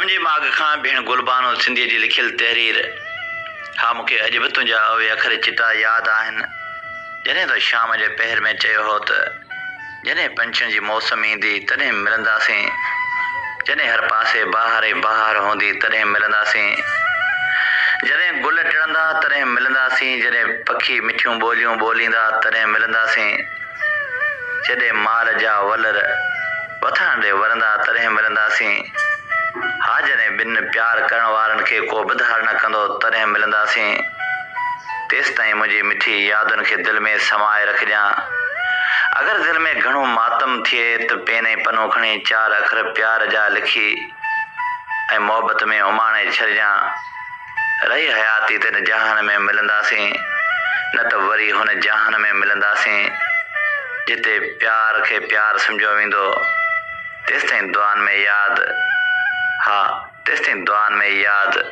جي ماڳ کان ڀيڻ گلبانو سنڌيء جي لکيل تحرير. ها مون کي اڄ به تنهنجا اهي اکر چٽا ياد آهن، جڏهن تو شام جي پهر ۾ چيو هو ته، جڏهن پنڇين جي موسم ايندي تڏهن ملنداسين، جڏهن هر پاسي بهار ئي بهار هوندي تڏهن ملنداسين، جڏهن گل ٽڙندا تڏهن ملنداسين، جڏهن پکي مٺيون ٻوليون ٻوليندا تڏهن ملنداسين. جڏهن مال جا ولر وٿاڻ ڏي ورندا تڏهن ملنداسين. ها جڏهن ٻن پيار ڪرڻ وارن کي ڪو به ڌار نه ڪندو تڏهن ملنداسين. تيستائين منهنجي مٺي يادن کي دل ۾ سمائي رکجان. اگر دل ۾ گهڻو ماتم ٿئي ته پين ۽ پنو کڻي چار اکر پيار جا لکي ۽ محبت ۾ اماڻي ڇڏجان. رهي حياتي ته هن جهان ۾ ملنداسين، نه ته وري هن جهان ۾ ملنداسين، جتي پيار کي پيار سمجهيو ويندو. تيستائين دعائن ۾ ياد، ها تيستائين دعائن ۾ ياد.